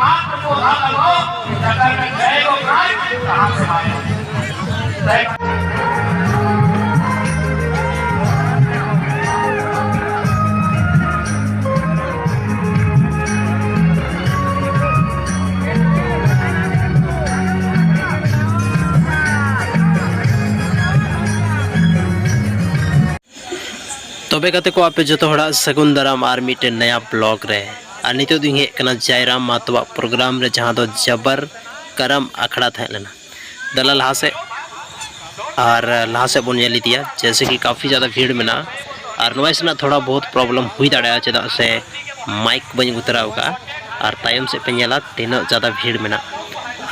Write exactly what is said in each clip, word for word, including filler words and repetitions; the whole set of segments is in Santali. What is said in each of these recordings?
आपको हाथ लगाओ, जब तक मैं गए को खाए, कहाँ से आए? ᱛᱚᱵᱮ ᱜᱟᱛᱮ ᱠᱚ, ᱟᱯᱮ ᱡᱚᱛᱚ ᱦᱚᱲᱟᱜ ᱥᱟᱹᱜᱩᱱ ᱫᱟᱨᱟᱢ ᱟᱨ ᱢᱤᱫᱴᱮᱱ ᱱᱟᱭᱟ ᱵᱞᱚᱜ ᱨᱮ᱾ ᱟᱨ ᱱᱤᱛᱚᱜ ᱫᱚᱧ ᱦᱮᱡ ᱠᱟᱱᱟ ᱡᱟᱭᱨᱟᱢ ᱢᱟᱛᱚᱣᱟᱜ ᱯᱨᱳᱜᱨᱟᱢ ᱨᱮ, ᱡᱟᱦᱟᱸ ᱫᱚ ᱡᱟᱵᱟᱨ ᱠᱟᱨᱟᱢ ᱟᱠᱷᱲᱟ ᱛᱟᱦᱮᱸ ᱞᱮᱱᱟ᱾ ᱫᱮᱞᱟ ᱞᱟᱦᱟ ᱥᱮᱫ, ᱟᱨ ᱞᱟᱦᱟ ᱥᱮᱫ ᱵᱚᱱ ᱧᱮᱞ ᱤᱫᱤᱭᱟ, ᱡᱮᱭᱥᱮ ᱠᱤ ᱠᱟᱯᱷᱤ ᱡᱟᱫᱟ ᱵᱷᱤᱲ ᱢᱮᱱᱟᱜᱼᱟ᱾ ᱟᱨ ᱱᱚᱣᱟ ᱥᱮᱱᱟᱜ ᱛᱷᱚᱲᱟ ᱵᱚᱦᱩᱛ ᱯᱨᱚᱵᱞᱮᱢ ᱦᱩᱭ ᱫᱟᱲᱮᱭᱟᱜᱼᱟ, ᱪᱮᱫᱟᱜ ᱥᱮ ᱢᱟᱭᱤᱠ ᱵᱟᱹᱧ ᱟᱹᱜᱩ ᱛᱚᱨᱟ ᱟᱠᱟᱫᱼᱟ᱾ ᱟᱨ ᱛᱟᱭᱚᱢ ᱥᱮᱫ ᱯᱮ ᱧᱮᱞᱟ ᱛᱤᱱᱟᱹᱜ ᱡᱟᱫᱟ ᱵᱷᱤᱲ ᱢᱮᱱᱟᱜᱼᱟ᱾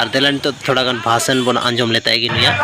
ᱟᱨ ᱫᱮᱞᱟ ᱱᱤᱛᱚᱜ ᱛᱷᱚᱲᱟ ᱜᱟᱱ ᱵᱷᱟᱥᱚᱱ ᱵᱚᱱ ᱟᱸᱡᱚᱢ ᱞᱮᱛᱟᱭ ᱜᱮ ᱱᱩᱭᱟᱜ᱾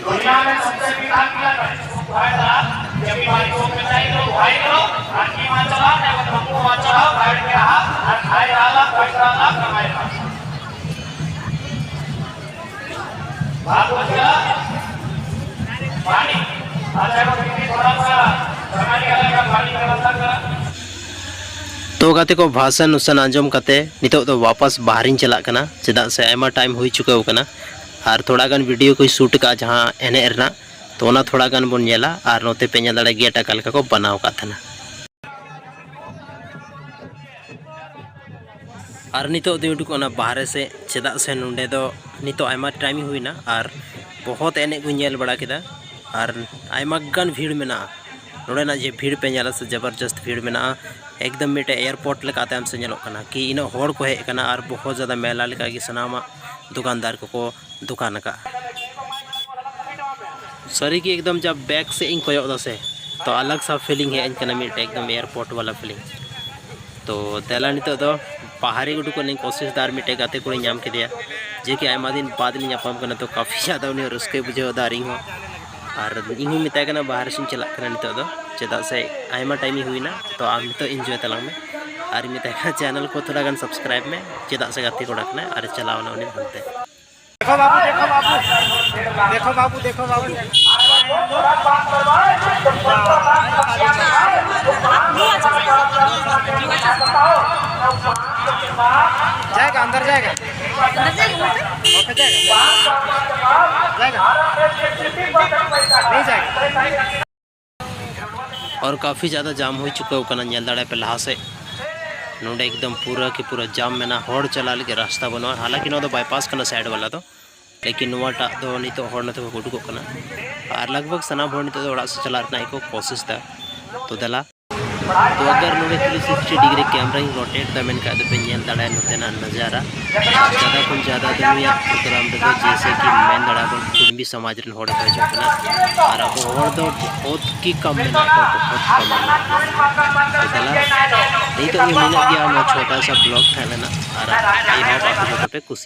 दुनिया में सबसे पिता किया था, भाई साहब, जब भी भाई को मिलता है तो भाई करो, आदमी वहाँ चला, मैं वो तुमको वहाँ चला, बैठ के रहा, और खाए रहा, बैठ रहा, कमाए रहा। बात बुझ गया? पानी। अच्छा, वो फिर भी थोड़ा सा समझ गया, पानी का मतलब क्या? ᱛᱚ ᱜᱟᱛᱮ ᱠᱚ, ᱵᱷᱟᱥᱚᱱ ᱩᱥᱟᱱ ᱟᱸᱡᱚᱢ ᱠᱟᱛᱮ ᱱᱤᱛᱚᱜ ᱫᱚ ᱣᱟᱯᱟᱥ ᱵᱟᱦᱨᱤᱧ ᱪᱟᱞᱟᱜ ᱠᱟᱱᱟ, ᱪᱮᱫᱟᱜ ᱥᱮ ᱟᱭᱢᱟ ᱴᱟᱭᱤᱢ ᱦᱩᱭ ᱪᱩᱠᱟᱹᱣ ᱠᱟᱱᱟ᱾ ᱟᱨ ᱛᱷᱚᱲᱟ ᱜᱟᱱ ᱵᱷᱤᱰᱤᱭᱳ ᱠᱚᱧ ᱥᱩᱴ ᱠᱟᱜᱼᱟ ᱡᱟᱦᱟᱸ ᱮᱱᱮᱡ ᱨᱮᱱᱟᱜ, ᱛᱚ ᱚᱱᱟ ᱛᱷᱚᱲᱟ ᱜᱟᱱ ᱵᱚᱱ ᱧᱮᱞᱟ᱾ ᱟᱨ ᱱᱚᱛᱮ ᱯᱮ ᱧᱮᱞ ᱫᱟᱲᱮᱭᱟᱜ ᱜᱮᱭᱟ ᱚᱠᱟ ᱞᱮᱠᱟ ᱠᱚ ᱵᱮᱱᱟᱣ ᱟᱠᱟᱫ ᱛᱟᱦᱮᱱᱟ᱾ ᱟᱨ ᱱᱤᱛᱚᱜ ᱫᱚᱧ ᱩᱰᱩᱠᱚᱜ ᱠᱟᱱᱟ ᱵᱟᱦᱨᱮ ᱥᱮᱫ, ᱪᱮᱫᱟᱜ ᱥᱮ ᱱᱚᱸᱰᱮ ᱫᱚ ᱱᱤᱛᱚᱜ ᱟᱭᱢᱟ ᱴᱟᱭᱤᱢ ᱦᱩᱭᱱᱟ ᱟᱨ ᱵᱚᱦᱚᱛ ᱮᱱᱮᱡ ᱠᱚᱧ ᱧᱮᱞ ᱵᱟᱲᱟ ᱠᱮᱫᱟ᱾ ᱟᱨ ᱟᱭᱢᱟ ᱜᱟᱱ ᱵᱷᱤᱲ ᱢᱮᱱᱟᱜᱼᱟ᱾ ᱱᱚᱸᱰᱮᱱᱟᱜ ᱡᱮ ᱵᱷᱤᱲ ᱯᱮ ᱧᱮᱞᱟ ᱥᱮ, ᱡᱚᱵᱚᱨᱡᱚᱥᱛ ᱵᱷᱤᱲ ᱢᱮᱱᱟᱜᱼᱟ᱾ ᱮᱠᱫᱚᱢ ᱢᱤᱫᱴᱮᱡ ᱮᱭᱟᱨᱯᱳᱨᱴ ᱞᱮᱠᱟ ᱛᱟᱭᱚᱢ ᱥᱮᱫ ᱧᱮᱞᱚᱜ ᱠᱟᱱᱟ ᱠᱤ ᱤᱱᱟᱹᱜ ᱦᱚᱲ ᱠᱚ ᱦᱮᱡ ᱟᱠᱟᱱᱟ ᱟᱨ ᱵᱚᱦᱚᱛ ᱡᱟᱫᱟ ᱢᱮᱞᱟ ᱞᱮᱠᱟ ᱜᱮ ᱥᱟᱱᱟᱢᱟᱜ ᱫᱚᱠᱟᱱᱫᱟᱨ ᱠᱚᱠᱚ ᱫᱚᱠᱟᱱ ᱟᱠᱟᱫᱼᱟ᱾ ᱥᱟᱹᱨᱤ ᱜᱮ ᱮᱠᱫᱚᱢ ᱡᱟ ᱵᱮᱠ ᱥᱮᱫ ᱤᱧ ᱠᱚᱭᱚᱜ ᱮᱫᱟ ᱥᱮ, ᱛᱚ ᱟᱞᱟᱜᱽ ᱥᱟ ᱯᱷᱤᱞᱤᱝ ᱦᱮᱡ ᱟᱹᱧ ᱠᱟᱱᱟ, ᱢᱤᱫᱴᱮᱡ ᱮᱠᱫᱚᱢ ᱮᱭᱟᱨᱯᱳᱨᱴ ᱣᱟᱞᱟ ᱯᱷᱤᱞᱤᱝ᱾ ᱛᱚ ᱫᱮᱞᱟ ᱱᱤᱛᱚᱜ ᱫᱚ ᱵᱟᱦᱨᱮ ᱩᱰᱩᱠᱚᱜ ᱨᱮᱱᱟᱜ ᱠᱳᱥᱤᱥ ᱫᱟ, ᱟᱨ ᱢᱤᱫᱴᱮᱡ ᱜᱟᱛᱮ ᱠᱩᱲᱤᱧ ᱧᱟᱢ ᱠᱮᱫᱮᱭᱟ᱾ ᱡᱮ ᱠᱤ ᱟᱭᱢᱟ ᱫᱤᱱ ᱵᱟᱫᱽ ᱞᱤᱧ ᱧᱟᱯᱟᱢ ᱠᱟᱱᱟ, ᱛᱚ ᱠᱟᱯᱷᱤ ᱡᱟᱫᱟ ᱩᱱᱤ ᱦᱚᱸ ᱨᱟᱹᱥᱠᱟᱹᱭ ᱵᱩᱡᱷᱟᱹᱣ ᱮᱫᱟ ᱟᱨ ᱤᱧ ᱦᱚᱸ᱾ ᱟᱨ ᱤᱧ ᱦᱚᱸᱧ ᱢᱮᱛᱟᱭ ᱠᱟᱱᱟ ᱵᱟᱦᱨᱮ ᱥᱮᱫ ᱤᱧ ᱪᱟᱞᱟᱜ ᱠᱟᱱᱟ ᱱᱤᱛᱚᱜ ᱫᱚ, ᱪᱮᱫᱟᱜ ᱥᱮ ᱟᱭᱢᱟ time ᱦᱩᱭᱱᱟ᱾ ᱛᱚ ᱟᱢ ᱱᱤᱛᱚᱜ enjoy ᱛᱟᱞᱟᱝ ᱢᱮ᱾ ᱟᱨ ᱤᱧ ᱢᱮᱛᱟᱭ ᱠᱟᱱᱟ channel ᱠᱚ ᱛᱷᱚᱲᱟ ᱜᱟᱱ subscribe ᱢᱮ, ᱪᱮᱫᱟᱜ ᱥᱮ ᱜᱟᱛᱮ ᱠᱚᱲᱟ ᱠᱟᱱᱟᱭ ᱟᱨ ᱪᱟᱞᱟᱣ ᱮᱱᱟ ᱩᱱᱤ ᱦᱟᱱᱛᱮ᱾ देखो बाबू, देखो बाबू, देखो बाबू, देखो बाबू। जाएगा, अंदर जाएगा। अंदर जाएगा, वहाँ पे? जाएगा। जाएगा। नहीं जाएगा। और काफ़ी ज़्यादा जाम हो चुका ᱠᱟᱱᱟ, ᱧᱮᱞ ᱫᱟᱲᱮᱭᱟᱜ ᱯᱮ ᱞᱟᱦᱟ ᱥᱮᱫ᱾ ᱱᱚᱰᱮ ᱮᱠᱫᱚᱢ ᱯᱩᱨᱟᱹ ᱠᱤ ᱯᱩᱨᱟᱹ ᱡᱟᱢ ᱢᱮᱱᱟᱜᱼᱟ, ᱦᱚᱲ ᱪᱟᱞᱟᱜ ᱞᱟᱹᱜᱤᱫ ᱨᱟᱥᱛᱟ ᱵᱟᱹᱱᱩᱜᱼᱟ᱾ ᱦᱟᱞᱟᱸᱠᱤ ᱱᱚᱣᱟ ᱫᱚ bypass ᱠᱟᱱᱟ side ᱵᱟᱞᱟ ᱫᱚ, ᱞᱮᱠᱤᱱ ᱱᱚᱣᱟᱴᱟᱜ ᱫᱚ ᱱᱤᱛᱚᱜ ᱦᱚᱲ ᱱᱚᱛᱮ ᱠᱚ ᱩᱰᱩᱠᱚᱜ ᱠᱟᱱᱟ᱾ ᱟᱨ ᱞᱟᱜᱽ ᱵᱷᱟᱜᱽ ᱥᱟᱱᱟᱢ ᱦᱚᱲ ᱱᱤᱛᱚᱜ ᱫᱚ ᱚᱲᱟᱜ ᱥᱮᱫ ᱪᱟᱞᱟᱜ ᱨᱮᱱᱟᱜ ᱜᱮᱠᱚ ᱠᱳᱥᱤᱥ ᱫᱟ᱾ ᱛᱚ ᱫᱮᱞᱟ, ᱛᱚ ᱟᱜᱟᱨ ᱱᱚᱰᱮ three sixty degree camera ᱧ rotate ᱫᱟ ᱢᱮᱱᱠᱷᱟᱱ ᱫᱚᱯᱮ ᱧᱮᱞ ᱫᱟᱲᱮᱭᱟᱜᱼᱟ ᱱᱚᱛᱮᱱᱟᱜ ᱱᱟᱡᱟᱨᱟ᱾ ᱟᱨ ᱡᱟᱫᱟ ᱠᱷᱚᱱ ᱡᱟᱫᱟ ᱫᱩᱱᱤᱭᱟᱹ program ᱨᱮᱫᱚ ᱡᱮᱭᱥᱮ ᱠᱤ ᱢᱮᱱ ᱫᱟᱲᱮᱭᱟᱜᱼᱟ ᱵᱚᱱ ᱠᱩᱲᱢᱤ ᱥᱚᱢᱟᱡᱽ ᱨᱮᱱ ᱦᱚᱲ ᱠᱚ ᱦᱤᱡᱩᱜ ᱠᱟᱱᱟ᱾ ᱟᱨ ᱟᱵᱚ ᱦᱚᱲ ᱫᱚ ᱵᱚᱦᱩᱛ ᱠᱤ ᱠᱚᱢ ᱢᱮᱱᱟᱜ ᱠᱚᱣᱟ, ᱵᱚᱦᱩᱛ ᱠᱚᱢ ᱢᱮᱱᱟᱜ ᱠᱚᱣᱟ᱾ ᱛᱚ ᱫᱮᱞᱟ, ᱱᱤᱛᱚᱜ ᱜᱮ ᱢᱮᱱᱟᱜ ᱜᱮᱭᱟ ᱱᱚᱣᱟ ᱪᱷᱳᱴᱟ ᱥᱟ vlog ᱛᱟᱦᱮᱸ ᱞᱮᱱᱟ᱾ ᱟᱨ I hope ᱟᱯᱮ ᱡᱚᱛᱚ ᱯᱮ ᱠᱩᱥᱤ